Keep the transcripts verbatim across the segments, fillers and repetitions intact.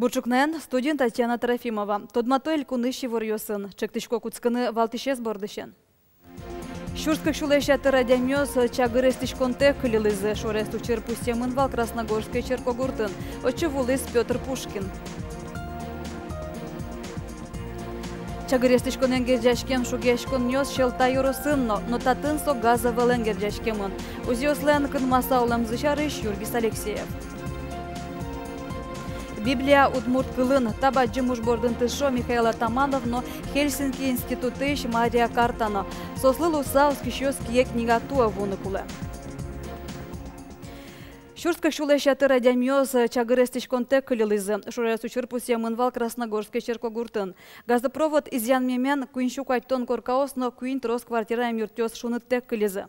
Ӵукнаен, студиын Татьяна Трофимова. Тодмато элькунысь иворъёсын. Чектӥсько кутскыны валтӥсез бордысен. Сюрс кык сюлэсь ятыр адямиос чагыр эстӥськонтэк кылилӥзы. Шуэрес учыр пусъемын вал Красногорской черкогуртын. Отчы вуылӥз Пётр Пушкин. Чагыр эстӥськонэн герӟаськем шугъяськонъёс Сьӧлта ёросын но, но татын со газ ӧвӧлэн герӟаськемын. Узыослэн кынмаса улэмзы сярысь Юргис Алексеев. Библия удмурт кылын. Та бадӟым уж бордын тыршо Михаил Атаманов но Хельсинки институтысь Мария Картано. Соослы луыса, оскисьёс кие книга туэ вуыны кулэ. Сюрс кык сюлэсь ятыр адямиос чагыр эстӥськонтэк кылилӥзы. Шуэрес учыр пусъемын вал Красногорской черкогуртын. Газопровод изъянмемен куинь сю куатьтон коркаос но куинь трос квартираем юртъёс шуныттэк кылизы.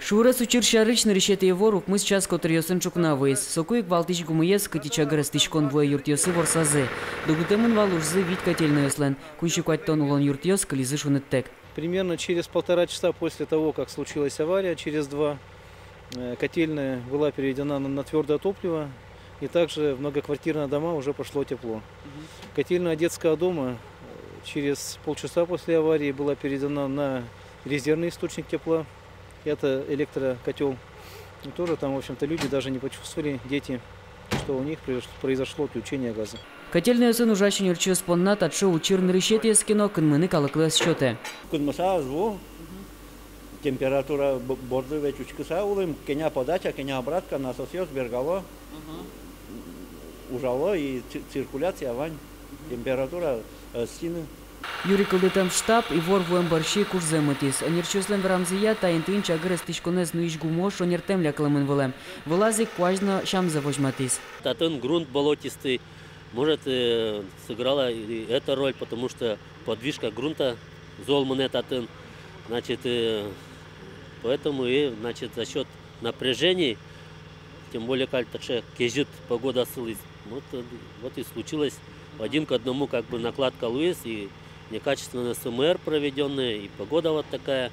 Шуэрес учыр сярысь нырысетӥ ивор укмыс час котыръёсын ӵукна вуиз. Соку ик валтӥсь гумыез, кытӥ чагыр эстӥськон вуэ, юртъёсы ворсазы. Дугдытэмын вал ужзы вить котельнойёслэн. Куинь сю куатьтон улон юртъёс кылизы шуныттэк. Примерно через полтора часа после того, как случилась авария, через два, э, котельная была переведена на, на твёрдое топливо, и также в многоквартирные дома уже пошло тепло. Котельная детского дома, э, через полчаса после аварии была переведена на резервный источник тепла. Это электрокотёл. И тоже там, в общем-то, люди даже не почувствовали, дети, что у них произош-, произошло отключение газа. Котельнойёсын ужась ӧнерчиос понна таӵе учыр нырысетӥез ке но, кынмыны калыклы ӧз сётэ. Кынмыса ӧз ву. Температура б-, борды ведь учкыса улӥм, кӧня подача, кӧня обратка, насосъёс бергало, ужало и ци-, циркуляция вань, температура ӧз сины. Юри кылдытэм штаб ивор вуэм бӧрсьы ик ужзэ мытӥз. Ӧнерчиослэн верамзыя, та интыын чагыр эстӥськонэз нуись гумыос шонертэм лякылэмын вылэм. Вылаз ик куазь но сямзэ возьматӥз. Татын грунт болотистый, может, э, сыграла и эта роль, потому что подвижка грунта зол мынэ татын. Значит, э, поэтому и, значит, за счёт напряжений, тем более, каль таӵе кезьыт погода сылӥз. Вот, э, вот и случилось. Один к одному как бы накладка луиз, и некачественный С М Р проведённый, и погода вот такая.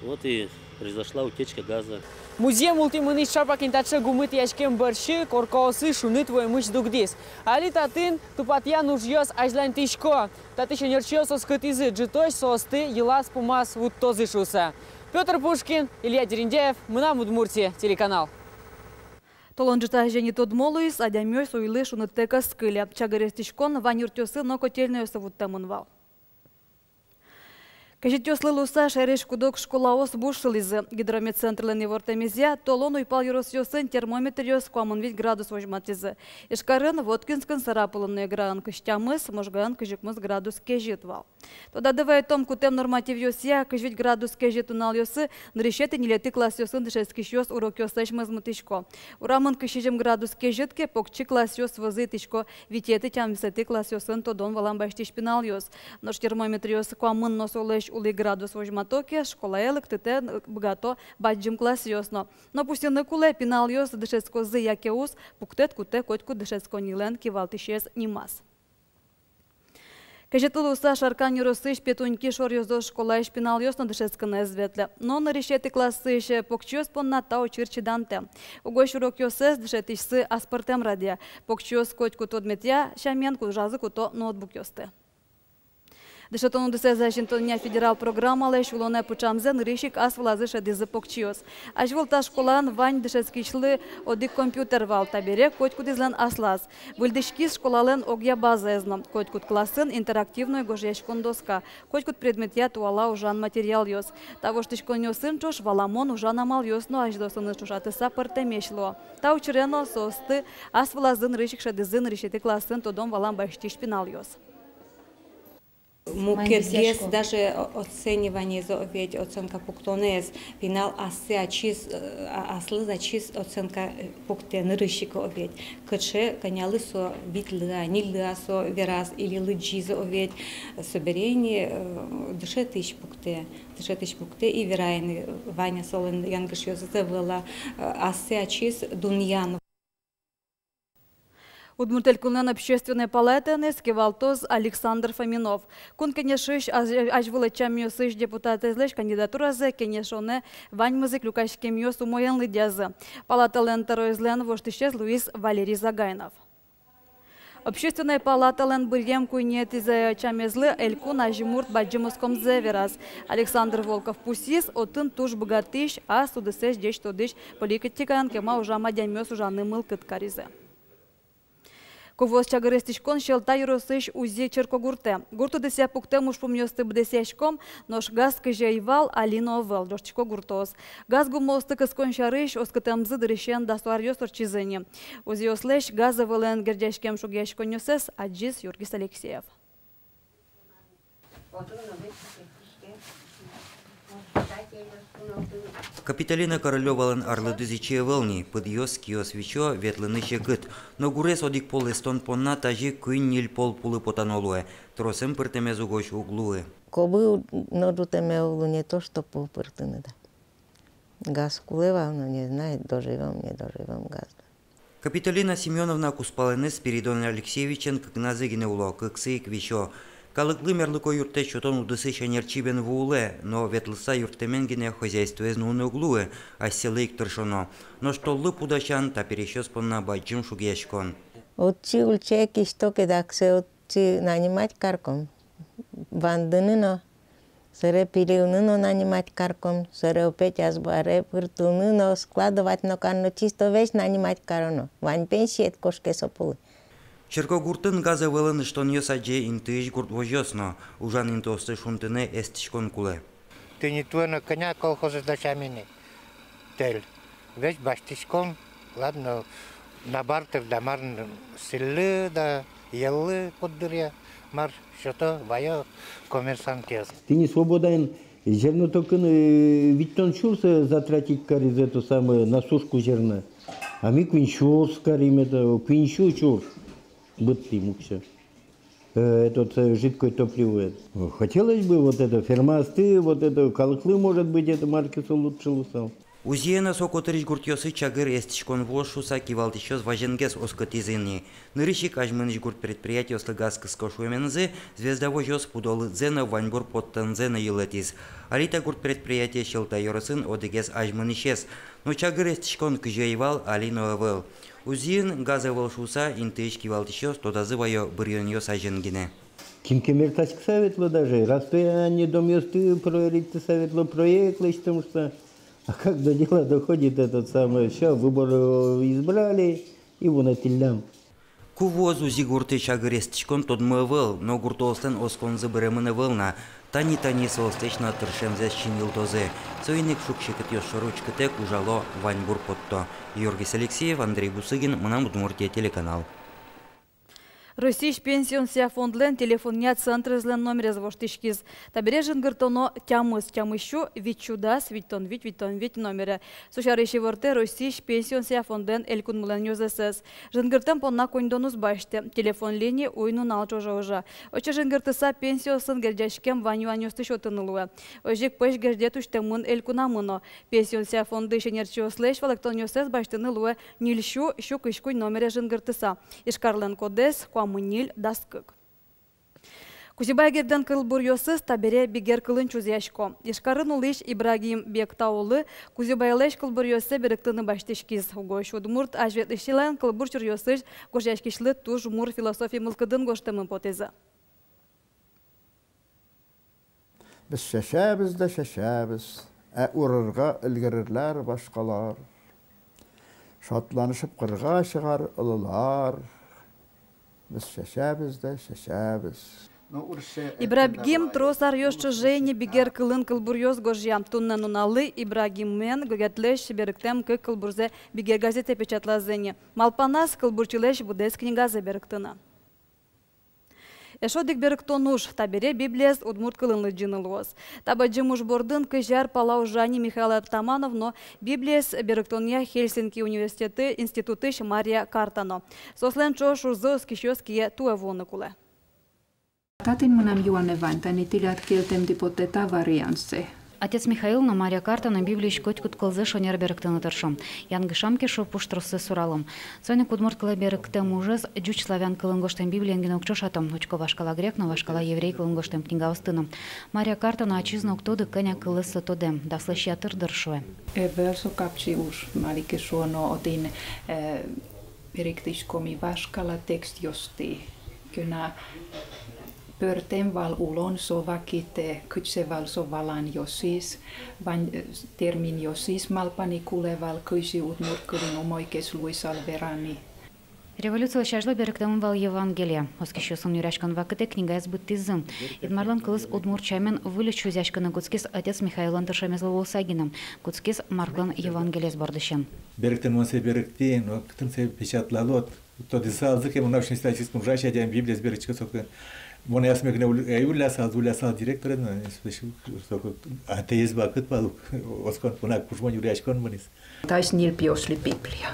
Вот и произошла утечка газа. Музъем ултӥ мынӥз чапак ини таӵе гумы тӥяськем бӧрсьы, коркаосы шуныт вуэмысь дугдӥз. Али татын тупатъян ужъёс азьланьтӥсько. Татысь ӧнерчиос оскытӥзы, ӝытозь соосты йылаз-пумаз вуттозы шуыса. Пётр Пушкин, Илья Дерендяев, «Мынам Удмуртие» телеканал. Толон ӝытазе ни тодмо луиз, адямиос уйлы шуныттэк ӧз кыле. Чагыр эстӥськон вань юртъёсы но котельнойёсы вуттэмын вал. Кезьытъёслы луыса шаерысь куд-ог школаос буш сылӥзы. Гидрометцентрлэн ивортэмезъя, толон уйпал ёросъёсын термометръёс куамын вить градус возьматӥзы. Ижкарын, Воткинскын, Сарапулын но Эграын кызь тямыс, Можгаын кызь укмыс градус кезьыт вал. Тодады вайытом, кутэм нормативъёсъя, кызь вить градус кезьыт нуналъёсы нырысетӥ-ньылетӥ классъёсын дышетскисьёс урокъёслэсь мозмытӥсько. Урамын кызь сизьым градус кезьыт ке, покчи классъёс вӧзы итӥсько витетӥ-тямысэтӥ классъёсын тодон-валан басьтӥсь пиналъёс. Нош термометръёс куамын но солэсь улӥ градус возьмато ке, школае лыктытэ быгато бадӟым классъёс но. Но пусйыны кулэ, пиналъёс дышетскозы яке уз, пуктэт кутэ котькуд дышетсконнилэн кивалтӥсез нимаз. Кезьытлы луыса Шаркан ёросысь Петуньки шоръёзо школаысь пиналъёс но дышетскыны ӧз ветлэ. Но нырысетӥ классысь покчиос понна та учыр чидантэм. Угось урокъёсэз дышетӥсьсы аспӧртэм радъя. Покчиос котькуд тодметъя сямен ужазы куто ноутбукъёсты. Дышетон удысэз азинтонъя федерал программалэсь улонэ пыӵамзэ нырысь ик ас вылазы шӧдӥзы покчиос. Азьвыл та школаын вань дышетскисьлы одӥг компьютер вал, табере котькудӥзлэн аслаз. Выльдӥськиз школалэн огъя базаез но. Котькуд классын интерактивной гожъяськон доска, котькуд предметъя туала ужан материалъёс. Та воштӥськонъёсын ӵош валамон ужан амалъёс но азьлосыныз ӵошатыса пӧртэмесь луо. Та учыре но соосты ас вылазы нырысь ик шӧдӥзы нырысетӥ классын тодон-валан басьтӥсь пиналъёс. Мукетгес даже о-, оценивание, зо ведь, оценка пуктонэз, пинал ассэ ачиз, э, а-, аслыз ачиз оценка, э, пуктэ нырысь ик, о ведь. Кыӵе, кӧнялы со витьлы-а, нильлы-а со вераз или лыдӟиз, о ведь. Собере ини, э, дышетӥсь пуктэ, дышетӥсь пуктэ и верай ини, вань-а солэн янгышъёсыз, ӧвӧл-а, э, ассэ ачиз дунъян. Удмурт Элькунлэн Общественной палатаеныз кивалтоз Александр Фоминов. Кун Кенешысь аз-, азьвыл ӧтчамъёсысь депутатэзлэсь кандидатуразэ кенешонэ ваньмыз ик люкаськемъёс умоен лыдъязы. Палаталэн тӧроезлэн воштӥсез луиз Валерий Загайнов. Общественной палаталэн быръем куинетӥзэ ӧтчамезлы элькун азьмурт бадӟым осконзэ вераз. Александр Волков пусйиз, отын туж быгатӥсь, ас удысэз ӟеч тодӥсь, политикаын кема ужам адямиос ужаны мылкыд каризы. Куоз чагыр эстӥськон Сьӧлта ёросысь Узи черкогуртэ. Гурт удысъя пуктэм ужпумъёсты быдэсъяськом, нош газ кызьы ӧй вал, али но ӧвӧл, ӝожтӥсько гуртоос. Газ гумыосты кыскон сярысь оскытэмзы дырысен дас аръёс ортчизы ини. Узиослэсь газ ӧвӧлэн герӟаськем шугъяськонъёссэс адӟиз Юргис Алексеев. Капитолина Королёвалэн арлыдыз ичи ӧвӧл ни, пыдъёс, киос висё, ветлыны секыт. Но гурез одӥг пол эстон понна тазьы куинь-ньыль пол пулы потано луэ, тросэн пыртэмез угось уг луы. Кобы но ӝутэме уг лу, не то что пол пыртыны, да. Газ кулэ вал, но не знаю, доживём, не доживём газ. Капитолина Семёновна кузпалэныз Спиридон Алексеевичен кыкназы гинэ уло, кыксы ик висё. Калыклы мерлыко юрттэт сётон удысысь ӧнерчи бен вуылэ, но ветлыса юрттэмен гинэ хозяйствоез нуыны уг луы, асьсэлы ик тыршоно. Нош толлы пу дасян та пересьёс понна бадӟым шугъяськон. Отчы ульчае кисьто ке, дак сое отчы нанимать карком. Вандыны но. Сэре пилылыны но нанимать карком, сэре опять азбаре пыртылыны но, складывать но карыны, чисто весь нанимать кароно. Вань пенсиед кошке со пулы. Черкогуртын газ ӧвӧлын ыштонъёс адӟе интыысь гурт возьёс но. Ужан интыосты шунтыны эстӥськон кулэ. Тӥни туэ но кӧня колхозэ дасям ини. Тэль. Весь басьтӥськом, ладно, на бартер да, мар, сӥльлы да, йӧллы куддыръя, мар сёто, ваё коммерсантъёс. Тӥни Свободаын зернотокын, э, витьтон сюрс, э, затратить кариз это самое, на сушку зерна. А ми куинь сюрс карим это, куинь сю сюрс быдтӥм уксё. Э, этот, э, жидкое топливо. Хотелось бы вот это, фермаосты, вот это, калыклы, может быть, это мар ке со лучше луысал. Узиен но со котырысь гуртъёсы чагыр эстӥськон вуоз шуыса кивалтӥсьёс вазенгес оскытӥзы ини. Нырысь ик азьмынӥсь гурт предприятиослы газ кыско шуэменызы «Звезда» возёс пудо лыдзэ но ваньбур поттонзэ но йылэтӥз. Али та гурт предприятие Сьӧлта ёросын одӥгез азьмынӥсез. Но чагыр эстӥськон кызьы ӧй вал, али но ӧвӧл. Узиын газ ӧвӧл шуыса интыысь кивалтӥсьёс тодазы ваё быръёнъёс азьын гинэ. Кин ке мертаськыса ветло даже, расстояние домъёсты проверитьтыса ветло, проект лэсьтом шуыса. А как до дела доходит, этот самый, всё, выборы избрали, и вунэтӥллям. Ку вуоз Узи гуртэ чагыр эстӥськон, тодмо ӧвӧл, но гуртоослэн осконзы быремын ӧвӧл на. Тани-тани соослэсь но тыршемзэс синйылтозы. Соин ик шуг-секытъёс шоры учкытэк ужало, ваньбур потто. Юргис Алексеев, Андрей Бусыгин, «Мынам Удмуртие» телеканал. Россиысь пенсионсъя фондлэн телефонъя центрезлэн номерез воштӥськиз. Табере жингыртоно тямыс, тямыс сю, вить сю дас, витьтон вить, витьтон вить номере. Со сярысь ивортэ Россиысь пенсионсъя фондлэн элькунмылэн ёзэсэз. Жингыртэм понна коньдон уз басьтэ. Телефон линия уй-нунал ӵоже ужа. Отчы жингыртыса, пенсиосын герӟаськем вань юанъёсты сётыны луэ. Озьы ик пӧсь герӟет усьтэмын элькунамы но. Пенсионсъя фондысь ӧнерчиослэсь валэктонъёссэс басьтыны луэ ньыль сю, сю кызь куинь номере жингыртыса. Ижкарлэн кодэз куамын ньыль, дас кык. Кузебай Гердлэн кылбуръёсыз табере бигер кылын чузъясько. Ижкарын улӥсь Ибрагим Бектаулы Кузебайлэсь кылбуръёссэ берыктыны басьтӥськиз. Угось удмурт азьветлӥсьлэн кылбур чуръёсыз гожъяськисьлы туж мур философи мылкыдын гожтэмын потӥзы. Biz şaşabiz da şaşabiz, e urırğa ılgırırlar başqalar. Şatlanışıp qırğa şığar ulular. Biz şaşabiz da şaşabiz. Ибрагим трос аръёс ӵоже ини бигер кылын кылбуръёс гожъя. Туннэ нуналлы Ибрагимэн Гогетлэсь берыктэм кык кылбурзэ «Бигер» газетэ печатлазы ини. Малпаназ кылбурчилэсь быдэс книгазэ берыктыны. Эшшо одӥг берыктон уж, табере Библиез удмурт кылын лыдӟыны луоз. Та бадӟым уж бордын кызь ар пала ужа ни Михаил Атаманов но Библиез берыктонъя Хельсинки университеты институтысь Мария Карта но. Соослэн ӵош ужзы оскисьёс кие туэ вуыны кулэ. Татын мынам юанэ вань, тани тӥляд кельтэмды потэ та вариантсэ. Отец Михаил но, Мария Карта но Библиысь котькуд кылзэ шонер берыктыны тыршо. Янгышам ке, шуо, пуштросэз суралом. Соин ик удмурт кылэ берыктэм ужез ӟуч славян кылын гожтэм Библиен гинэ уг ӵошато. Учко вашкала грек но, вашкала еврей кылын гожтэм книгаосты но. Мария Карта но ачиз но уг тоды, кӧня кылэз со тодэм. Даслэсь ятыр, дыр, шуэ. Ӧвӧл со капчи уж, малы ке шуоно, отын, э, Берыктӥськом вашкала текстъёсты, кӧня пӧртэм вал улон, со вакытэ, кыӵе вал со валанъёсыз, вань, э, терминъёсыз, малпаны кулэ вал, кызьы удмурт кылын умойгес луысал вераны. Революцилэсь азьло берыктэмын вал Евангелие. Оскисьёсын нюръяськон вакытэ книгаез быдтӥзы. Инмарлэн кылыз удмурт сямен выльысь чузъяськыны кутскиз отец Михаиллэн тыршемезлы луыса гинэ. Кутскиз Марклэн Евангелиез бордысен. Берыктыны мон сое берыктӥ, но кытын сое печатлалод. Тодысалзы ке, мон научно-исследовательском ужась адями, Библиез берытско, соку. Монэ асме гинэ уль-, ӧй уллясалзы, уллясалзы директорен, но, соку, атеист вакыт вал ук, оскон понна кужмо нюръяськон мынӥз. Таиз ньыль пиослы Библия.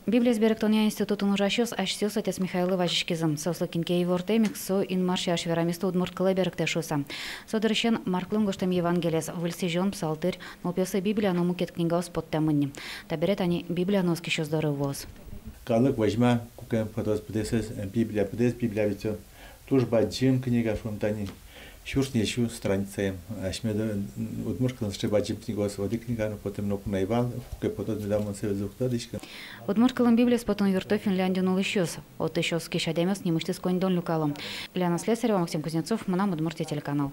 Библиез берыктонъя институтын ужасьёс асьсэос отец Михаиллы вазиськизы. Соослы кин ке ивортэмын ик, со Инмар сярысь верамезъёсты удмурт кылэ берыктэ шуыса. Со дырысен Марклэн гожтэм Евангелиез, Выль Сӥзён, Псалтырь, нылпиослы Библия но мукет книгаос поттэмын ни. Табере тани Библия но оскисьёс доры вуоз. Калык возьма, куке потоз быдэсэз, э, Библия быдэс, Библия ведь со туж бадӟым книга, шуом, тани сюрс ньыльсю страницаен. Асьмеды, м, удмурт кылын сыӵе бадӟым книгаос, одӥг книга но потэм ноку но ӧй вал, куке потоз, меда мон сое уг тодӥськы. Удмурт кылын Библиез потон юртто Финляндиын улӥсьёс. Отысь оскись адямиос нимысьтыз коньдон люкало. Лена Слесарева, Максим Кузнецов, «Мынам Удмуртие» телеканал.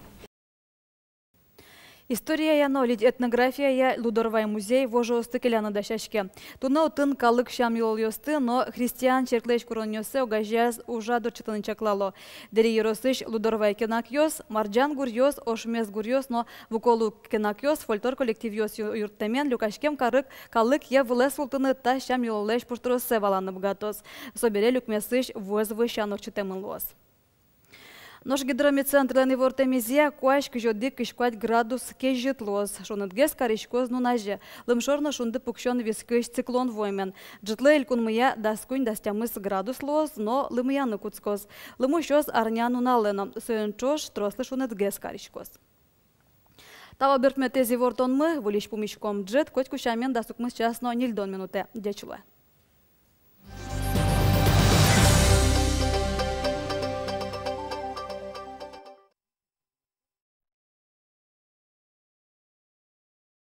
Историяя но лид-этнографияя Лудорвай музей вожоосты келяны дасяське. Туннэ отын калык сям-йылолъёсты но христиан черклэсь куронъёссэ огазеяз ужрад ортчытыны чаклало. Дэри ёросысь Лудорвай кенакъёс, Марӟан гуръёс, Ошмес гуръёс но Вуколук кенакъёс, фольклор коллективъёс ю-, юрттэмен люкаськем калык, калык йӧ вылэ султыны та сям-йылоллэсь пуштроссэ валаны быгатоз. Собере люкмесысь вуэз вӧсян ортчытэмын луоз. Нош Гидрометцентрлэн ивортэмезъя, куазь кызь одӥг-кызь куать градус кезьыт луоз. Шунытгес кариськоз нуназе. Лымшор но шунды пуксён вискысь циклон вуэмен. Ӝытлы элькунмыя дас куинь-дас тямыс градус луоз, но лымыяны кутскоз. Лым усёз арня нуналэ но, соин ӵош трослы шунытгес кариськоз. Та вал берпуметӥез ивортонмы. Выльысь пумиськом ӝыт, котьку сямен, дас укмыс час но ньыльдон минутэ. Ӟеч луэ.